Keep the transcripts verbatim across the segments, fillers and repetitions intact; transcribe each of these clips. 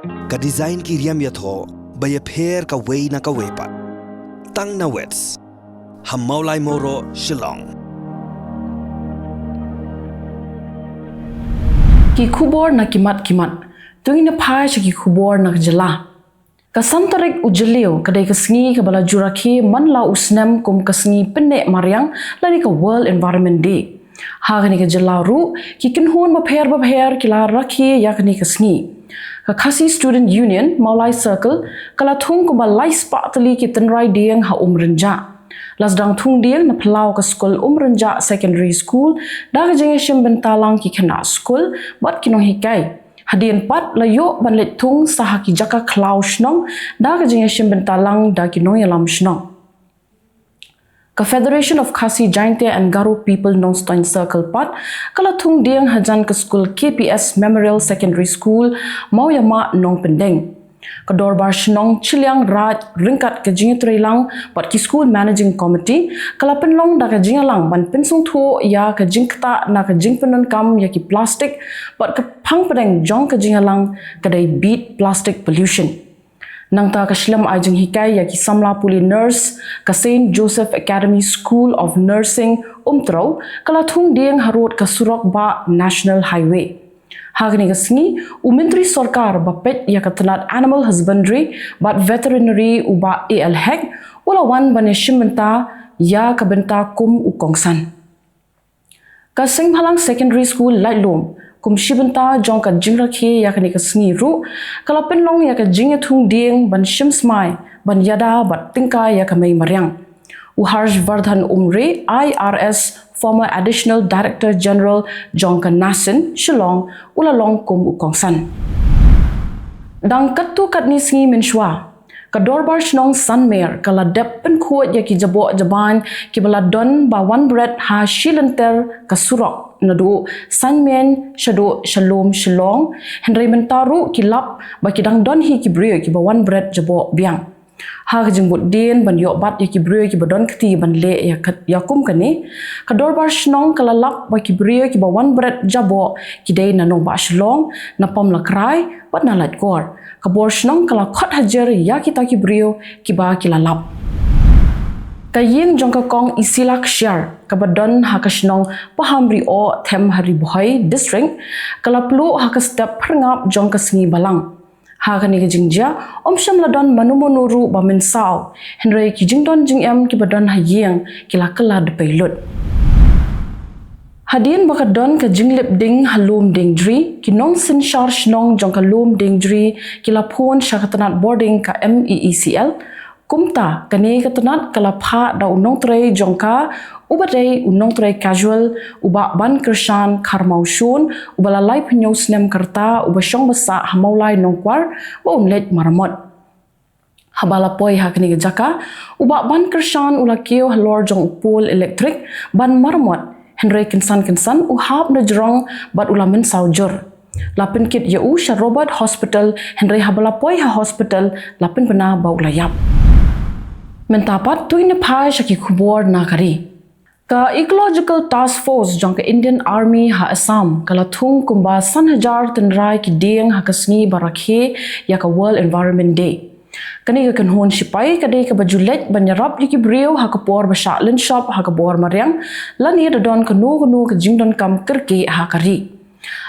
Ka design ki riam ïathoh ba ïapher kawei na kawei pat. Tang na Wits ha Mawlai Mawroh, Shillong. Ki khubor na ki mat ki mat. To ngin ïa phai sha ki khubor na ka jylla. Ka san tarik u Jylliew ka dei ka sngi kaba la ju rakhe man la u snem kum ka sngi pynneh mariang lane ka World Environment Day. Ha kane ka jylla ruh ki kynhun bapher bapher ki la rakhe ïa kane ka sngi. Ka Khasi Student Union Mawlai Circle ka la thung kumba lai spah tylli ki tynrai dieng ha Umrynjah. La sdang thung dieng na phyllaw ka skul Umrynjah Secondary School da ka jingïashim bynta lang ki khynnah skul bad ki nonghikai. Hadien pat la ïoh ban leit thung sa ha ki jaka khlaw shnong da ka jingïashim bynta lang da ki nongïalam shnong. Ka Federation of Khasi Jaintia and Garo People Nongstoiñ Circle pat ka la thung dieng hajan ka skul K P S Memorial Secondary School, Mawïamah, Nongpyndeng. Ka Dorbar Shnong Chilliangraij ryngkat ka jingïatreilang bad ki School Managing Committee ka la pynlong da ka jingïalang ban pynsngewthuh ïa ka jingktah na ka jingpyndonkam ïa ki plastik bad ka phang pdeng jong ka jingïalang ka dei Beat Plastic Pollution. Nangta ka shlem ai jinghikai ïa ki samla pule nurse ka Saint Joseph Academy School of Nursing, Umtrew, ka la thung dieng harud ka surok bah National Highway. Ha kane ka sngi, u Myntri Sorkar ba peit ïa ka tnat Animal Husbandry bad Veterinary u Bah A L Hek u la wan ban ïashim bynta ïa ka bynta kum u kongsan. Ka Seng Bhalang Secondary School Laitlum, kum shi bynta jong ka jingrakhe ïa kane ka sngi ruh ka la pynlong ïa ka jingïathung dieng ban shim smai ban ïada bad tyngkai ïa ka mei mariang. U Harsh Vardhan Umre, I R S, former Additional Director General jong ka NACIN, Shillong, u la long kum u kongsan. Dang katto katne sngi mynshuwa, ka Dorbar Shnong Sanmer ka la dep pynkhuid ïa ki jaboh jabain kiba la don ba wan bret ha shi lynter ka surok naduh Sanmer shaduh Shalom Shillong, hynrei mynta ruh ki lap ba ki dang don hi ki briew kiba wan bret jaboh biang. Ha ka jingbud dien ban ïoh bat ïa ki briew kiba don kti ban leh ïa kat-, ïa kum kane, ka Dorbar Shnong ka la lap ba ki briew kiba wan bret jaboh ki dei na nongbah Shillong, na Pamlakrai bad na Laitkor. Ka bor shnong ka la khot hajar ïa kita ki briew kiba ki la lap. Ka ïing jong ka Kong Isila Kshiar kaba don ha ka shnong Pahamrioh, Them ha Ri Bhoi District, ka la pluh ha ka step phyrngap jong ka Sngi Balang. Ha kane ka jingjia, ym shym la don mano mano ruh ba mynsaw, hynrei ki jingdon jingem kiba don ha ïing ki la kylla dpei lut. Hadien ba ka don ka jinglip ding ha Lum Diengri, ki nongsynshar shnong jong ka Lum Diengri ki la phone sha ka tnat bording ka M E E C L. Kumta, kane ka tnat ka la phah da u nongtrei jong ka, uba dei u nongtrei casual, u Bah Bankyrshan Kharmawshun, uba la laiphew hynñiew snem ka rta, uba shong ba sah ha Mawlai Nongkwar, ba un leit maramot. Haba la poi ha kane ka jaka, u Bah Bankyrshan u la kiew halor jong u pole electric ban maramot, hynrei kynsan kynsan u hap na jrong bad u la mynsaw jur. La pynkit ïa u sha Robert Hospital, hynrei haba la poi ha hospital la pynbna ba u la ïap. Mynta pat to ngin phai sha ki khubor na ka ri. Ka Ecological Task Force jong ka Indian Army ha Assam ka la thung kumba san hajar tynrai ki dieng ha ka sngi ba rakhe ïa ka World Environment Day. Kane ka kynhun shipai ka dei kaba ju leit ban ïarap ïa ki briew ha ka por ba shah lynshop ha ka bor mariang, lane da don kano kano ka jingdonkam kyrkieh ha ka ri.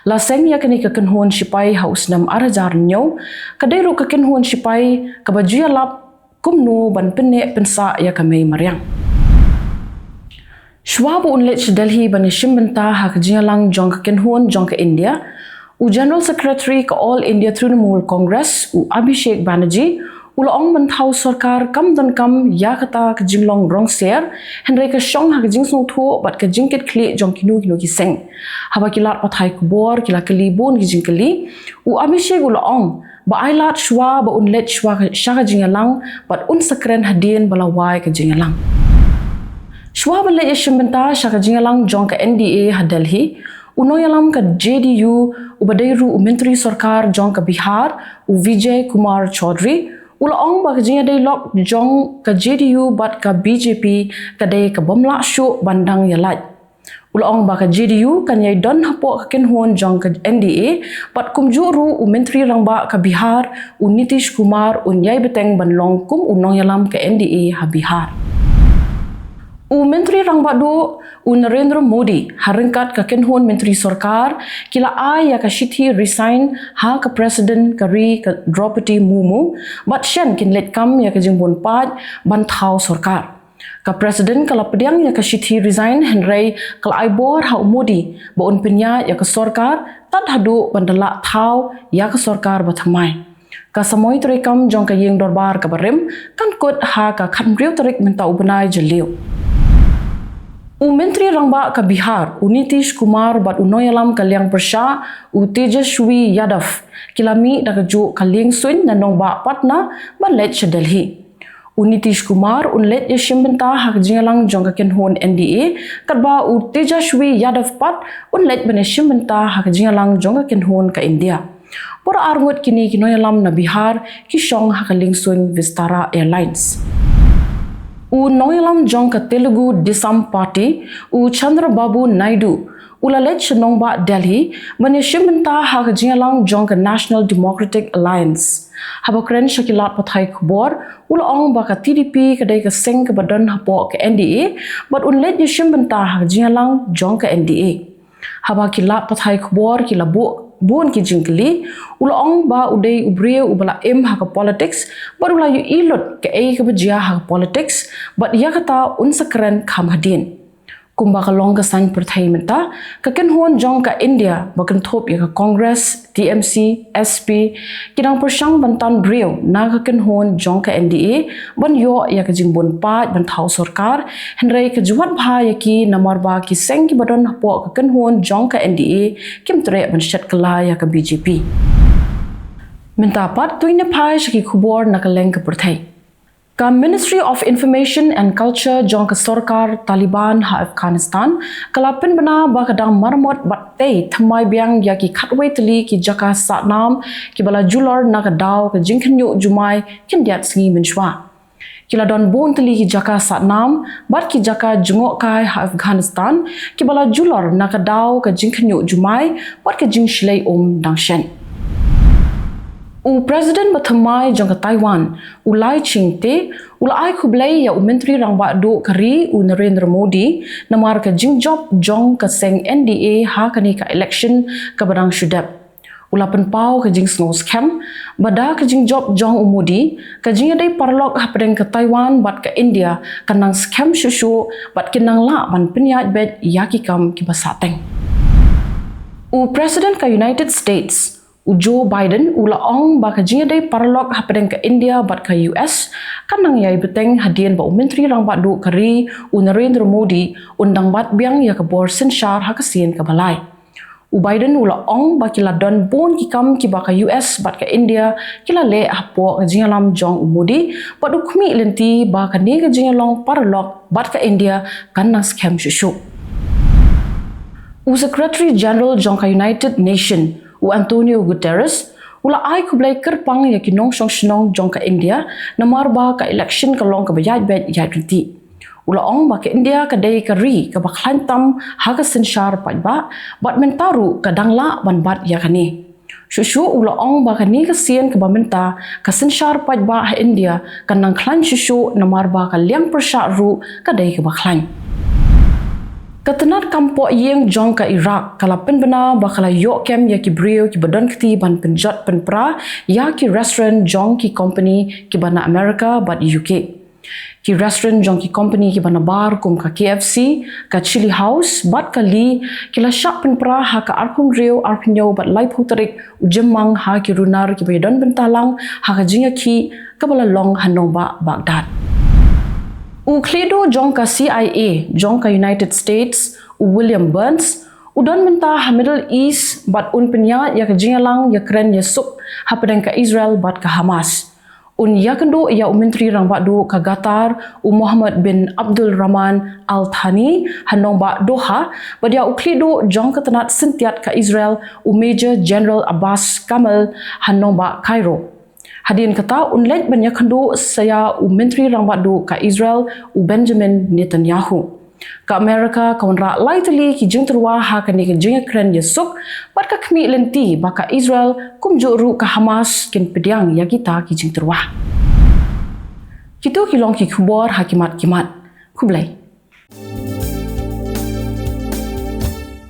La seng ïa kane ka kynhun shipai ha u snem ar hajar hynñiew, ka dei ruh ka kynhun shipai kaba ju ïalap kumno ban pynneh pynsah ïa ka mei mariang. Shuwa ba un leit sha Delhi ban ïashim bynta ha ka jingïalang jong ka kynhun jong ka India, u General Secretary ka All India Trinamool Congress, u Abhishek Banerjee, u la ong ban thaw sorkar kam donkam ïa kata ka jinglong rong ser, hynrei ka shong ha ka jingsngewthuh bad ka jingkitkhlieh jong kino kino ki seng. Haba ki lad pathai khubor ki la kylli bun ki jingkylli, u Abhishek u la ong ba ai lad shuwa ba un leit shuwa ka, sha ka jingïalang bad un sa kren hadien ba la wai ka jingïalang. Shuwa ban leit ïashim bynta sha ka jingïalang jong ka N D A ha Delhi, u nongïalam ka J D U uba dei ruh u myntri sorkar jong ka Bihar, u Vijay Kumar Chaudhary, u la ong ba ka jingïadei lok jong ka J D U bad ka B J P ka dei ka bym lah shuh ban dang ïalait. U la ong ba ka J D U kan ïai don hapoh ka kynhun jong ka N D A, bad kumjuh ruh u Myntri Rangbah ka Bihar, u Nitish Kumar, un ïai bteng ban long kum u nongïalam ka N D A ha Bihar. U Myntri Rangbah Duh, u Narendra Modi, ha ryngkat ka kynhun Myntri Sorkar, ki la ai ïa ka shithi resign ha ka President ka ri ka Droupadi Murmu, bad shen kin leit kam ïa ka jingbun paid ban thaw sorkar. Ka President ka la pdiang ïa ka shithi resign, hynrei ka la ai bor ha u Modi ba un pynïaid ïa ka sorkar tad haduh ban da lah thaw ïa ka sorkar ba thymmai. Ka samoi treikam jong ka ïing dorbar kaba rim kan kut ha ka khathynriew tarik mynta u bnai Jylliew. U Myntri Rangbah ka Bihar, u Nitish Kumar, bad u nongïalam ka liang pyrshah, u Tejashwi Yadav, ki la mih da kajuh ka liengsuiñ na nongbah Patna ban leit sha Delhi. U Nitish Kumar un leit ïashim bynta ha ka jingïalang jong ka kynhun N D A, katba u Tejashwi Yadav pat un leit ban ïashim bynta ha ka jingïalang jong ka kynhun ka India. Baroh arngut kine ki nongïalam na Bihar ki shong ha ka liengsuiñ Vistara Airlines. U nongïalam jong ka Telugu Desam Party, u Chandrababu Naidu, u la leit sha nongbah Delhi ban ïashim bynta ha ka jingïalang jong ka National Democratic Alliance. Haba kren sha ki lad pathai khubor, u la ong ba ka T D P ka dei ka seng kaba don hapoh ka N D A, bad un leit ïashim bynta ha ka jingïalang jong ka N D A. Haba ki lad pathai khubor ki la buh bun ki jingkylli, u la ong ba u dei u briew uba la im ha ka politics, bad u la ïohi lut kaei kaba jia ha ka politics, bad ïa kata un sa kren kham hadien. Kumba ka long ka saiñ pyrthei mynta, ka kynhun jong ka India ba kynthup ïa ka Congress, T M C, S P, ki dang pyrshang ban tan briew na ka kynhun jong ka N D A ban ïoh ïa ka jingbun paid ban thaw sorkar, hynrei ka jwat bha ïa ki namar ba ki seng kiba don hapoh ka kynhun jong ka N D A kim treh ban shet kylla ïa ka B J P. Mynta pat to ngin ïa phai sha ki khubor na ka liang ka pyrthei. Ka Ministry of Information and Culture jong ka sorkar Taliban ha Afghanistan ka la pynbna ba ka dang maramot bad tei thymmai biang ïa ki khatwei tylli ki jaka sahnam kiba la julor na ka daw ka jingkhynñiuh jumai khyndiat sngi mynshuwa. Ki la don bun tylli ki jaka sahnam bad ki jaka jngohkai ha Afghanistan kiba la julor na ka daw ka jingkhynñiuh jumai bad ka jingshlei um dang shen. U President ba thymmai jong ka Taiwan, u Lai Ching-te, u la ai khublei ïa u Myntri Rangbah Duh ka ri, u Narendra Modi, namar ka jingjop jong ka seng N D A ha kane ka election kaba dang shu dep. U la pynpaw ka jingsngew skhem ba da ka jingjop jong u Modi, ka jingïadei paralok hapdeng ka Taiwan bad ka India kan nang skhem shuh shuh bad kin nang lah ban pynïaid beit ïa ki kam kiba sahteng. U President ka United States, u Joe Biden, u la ong ba ka jingïadei paralok hapdeng ka India bad ka U S kan nang ïai bteng hadien ba u Myntri Rangbah Duh ka ri, u Narendra Modi, un dang bat biang ïa ka bor synshar ha ka sien kaba lai. U Biden u la ong ba ki la don bun ki kam kiba ka U S bad ka India ki la leh hapoh ka jingïalam jong u Modi, bad u khmih lynti ba kane ka jingïalong paralok bad ka India kan nang skhem shuh shuh. U Secretary General jong ka United Nation, u Antonio Guterres, u la ai khublei kyrpang ïa ki nongshong shnong jong ka India namar ba ka election ka long kaba ïaid beit ïaid ryntih. U la ong ba ka India ka dei ka ri kaba khlaiñ tam ha ka synshar paidbah, bad mynta ruh ka dang lah ban bat ïa kane. Shuh shuh u la ong ba kane ka sien kaba mynta ka synshar paidbah ha India kan nang khlaiñ shuh shuh namar ba ka liang pyrshah ruh ka dei kaba khlaiñ. Ka tnat kam pohïing jong ka Iraq ka la pynbna ba ka la ïoh kem ïa ki briew kiba don kti ban pynjot pynpra ïa ki restaurant jong ki company kiba na America bad U K. Ki restaurant jong ki company kiba nabar kum ka K F C, ka Chili House bad ka Lee ki la shah pynpra ha ka arphew hynriew, arphew hynñiew bad laiphew tarik u Jymmang ha ki runar kiba ïadon bynta lang ha ka jingïakhih kaba la long ha nongbah Baghdad. U khlieh duh jong ka C I A jong ka United States, u William Burns, u don mynta ha Middle East bad un pynïaid ïa ka jingïalang ïakren ïasuk hapdeng ka Israel bad ka Hamas. Un ïakynduh ïa u Myntri Rangbah Duh ka Qatar, u Mohammed bin Abdulrahman Al Thani, ha nongbah Doha, bad ïa u khlieh duh jong ka tnat syntiat ka Israel, u Major General Abbas Kamel, ha nongbah Cairo. Hadien kata un leit ban ïakynduh sa ïa u Myntri Rangbah Duh ka Israel, u Benjamin Netanyahu. Ka Amerika ka wanrah lai tylli ki jingtyrwa ha kane ka jingïakren ïasuk, bad ka khmih lynti ba ka Israel kumjuh ruh ka Hamas kin pdiang ïa kita ki jingtyrwa. Kito ki long ki khubor ha ki mat ki mat. Khublei.